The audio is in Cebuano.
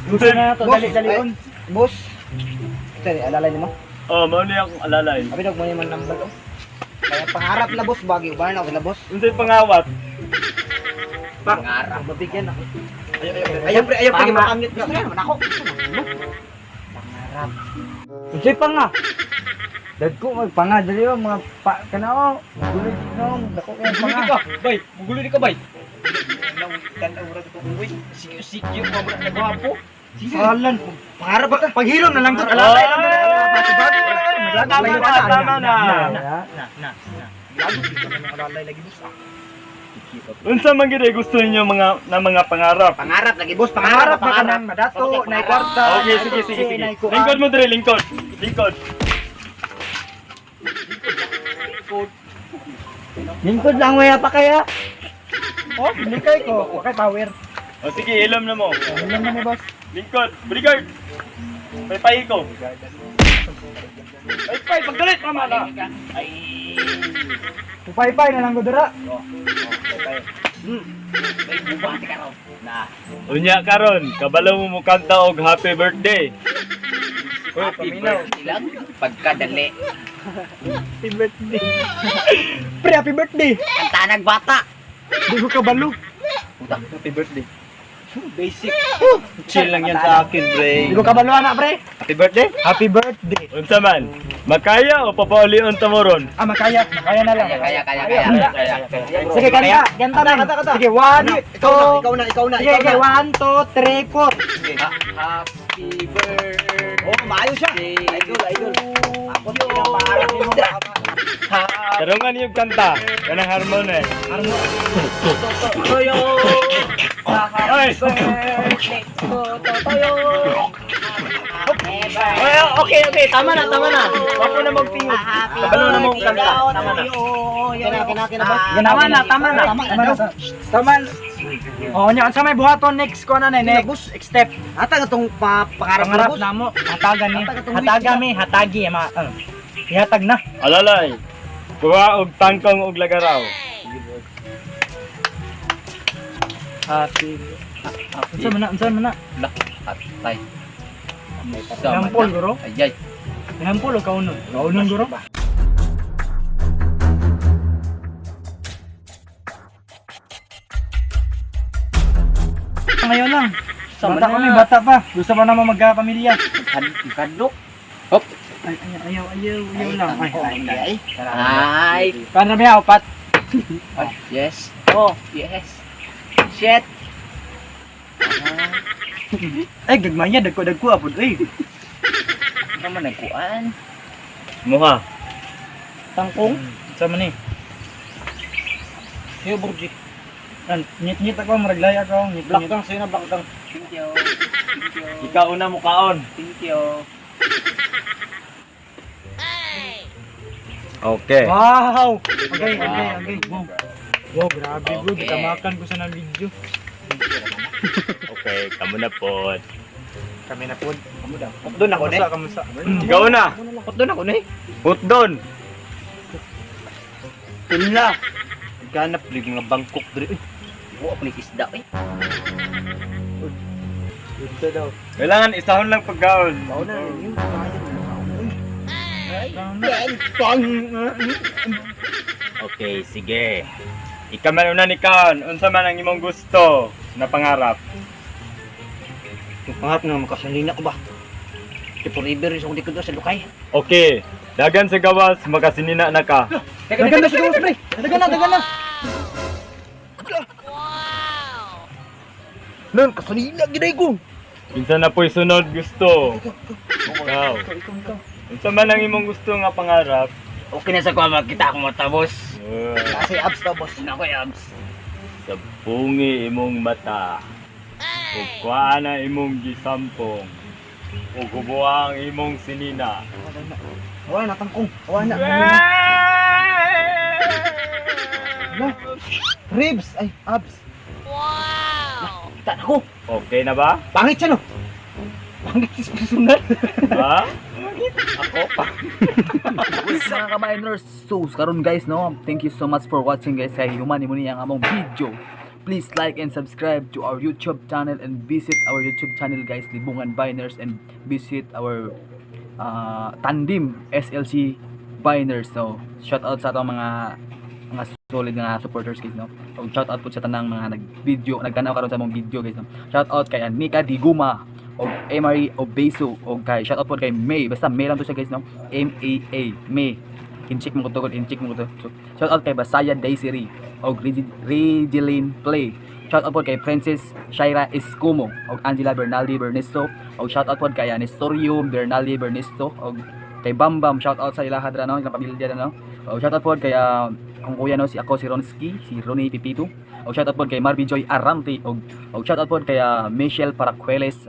Gusto na to, Boss, dali dalion. ay, boss. Sorry, alalay nimo. Oh, mao ni akong alalay. Abi dog mo ni man number oh. Kaya pangarap na, boss, bagay uban ako na, boss. Unsay pangawat? Pangarap. Mabigyan ako. Ayaw, pre, ayaw, pre, makamit ka. Gusto na naman ako. Gusto na naman. Pangarap. Unsay pa nga? Dagko magpanga dali oh, mga pa kanao. Gulo no, dako kay Mugulo panga. ka, bay. Mugulo ka, bay. Tanaw ra ko uy. Sige, sige, mo na gwapo. Salan. Pangarap ba? Paghilom na lang to. Alalay lang. Tama na, tama na. Na, na, na. Lagi ka man ang alalay lagi, boss. Ah. Unsa man gid ay gusto ninyo mga na mga pangarap? Pangarap lagi, boss, pangarap, Pangarap na kanang madato, nay kwarta. Okay, sige, sige, sige. Lingkod mo dire, lingkod. Lingkod. Lingkod lang waya pa kaya. Oh, likay ko, okay power. O sige, ilom na mo. Hilom na mo, boss. Lingkod, bodyguard. Paypay ko. Paypay, pagdalit mama na. Ay. Pupaypay na lang ko dira. May bubati ka raw. Na. Unya karon, kabalo mo mukanta og happy birthday. Happy birthday lang. Pagkadali. Happy birthday. Pre, happy birthday. Kantanag bata. Di ko kabalo. Happy birthday. Basic. Chill lang yan sa akin, pre. Di ko kabalo ana, pre. Happy birthday! Happy birthday. Unsa man? Makaya o papaulion ta mo ron? Ah, makaya. Makaya na lang. Kaya, kaya, kaya, kaya. Sige, kanta. Kanta na. Kanta, kanta. Sige, one, Ikaw na, two. ikaw na, ikaw na, Sige, ikaw sige, na. one, two, three, four. Happy birthday. Oh, maayo siya. Idol, idol. Ako din ang pangarap nimo. Tarungan yung kanta. Kanang harmony. Toyo. Ay! Ay, okay. Tama na, tama na. Wag mo na magpingod. Kabalo na mo ang kanta. Tama na. Kina, kina, kina, boss. Tama na, tama na. Tama na daw. Tama na. Oh, nya unsa may buhaton next ko na na next step. Ata ka tong pangarap na, Pangarap boss. na mo. Hatagan ni. Hatagan tong Hataga wish mi, hatagi ma. Ihatag na. Alalay. Kuha og tangkong og lagaraw. Happy. Unsa man na, unsa man na? Atay. Nampol guro. Ayay. Nampol o kaunon? Kaunon guro. Ngayon lang. Sama Bata na. kami, bata pa. Gusto pa naman magkapamilya. Kadlok. Hop. Ay, ay, ayaw, ayaw, ayaw lang. Ay, ay, Ay, Ay. Paano ba upat? Ay, yes. Oh, yes. Shit. Ay, gagmaya, dagko-dagko, apod. Ay, Ano man nagkuan? Muha. Tangkong. Sama ni. Yo, Borgi. Ngit-ngit ako, maraglay ako. Ngit-ngit. Black kang sa'yo na, black kang. Thank you. Thank you. Ikaw una mukaon. Thank you. Okay. Wow! Okay. Wow. Wow, grabe bro. Okay. Gitamakan ko sa ng video. Okay, kamo na po. Kami na po. Doon ako, ne? Kamusta, kamusta? Ikaw na. Doon ako, ne? Putdon. Tula. Naghanap, pre, mga Bangkok, dre. Uy, Buo ako ni isda eh. Dito daw. Kailangan isahon lang pagkaon. Mauna, yun. Okay, sige. Ikaw man una ni Kaon. Unsa man ang imong gusto na pangarap? Yung pangarap na makasanina ko ba? Di forever sa akong likod sa lukay. Okay. Dagan sa gawas, makasinina na ka. Dagan na siguro, pre. Dagan na, dagan na. Nun, kasanina, ginay ko. Kinsa na po'y sunod gusto? Ikaw. Unsa man ang imong gusto nga pangarap? Okay na sa kuha makita akong mata, boss. Kasi abs daw, boss. Ano ko abs. Sa bungi imong mata. Ug kuha na imong gisampong. Ug hubuha ang imong sinina. Wala na, tangkong. Wala na. Wala. Ribs, ay, abs. Wow! Kita na ko. Okay na ba? Pangit siya, no? Pangit si personal. Ha? Ako pa. Mga ka-miners, so karon guys, no, thank you so much for watching, guys, kay human mo niya ang among video. Please like and subscribe to our YouTube channel and visit our YouTube channel, guys, Libungan Biners, and visit our Tandim SLC Biners, no? Shout out sa atong mga solid nga supporters, guys, no? Og shout out po sa tanang mga nag-video, nagtanaw karon sa among video, guys, no? Shout out kay Anika Diguma og Emery Obeso og kay shout out po kay May, basta May lang to siya, guys, no? M A A, May. Inchik mo ko to, inchik mo ko to. So, shout out kay Basaya Daisy og Regeline Play. Shout out po kay Princess Shaira Escumo og Angela Bernaldi Bernisto og shout out po kay Nestorio Bernaldi Bernisto og kay Bambam, shout out sa ilaha dra, no, ilang pamilya dra, no? Og shout out po kay akong kuya, no, si ako si Ronski, si Ronnie Pipito. Og shout out po kay Marby Joy Arante og shout out po kay Michelle Paracueles.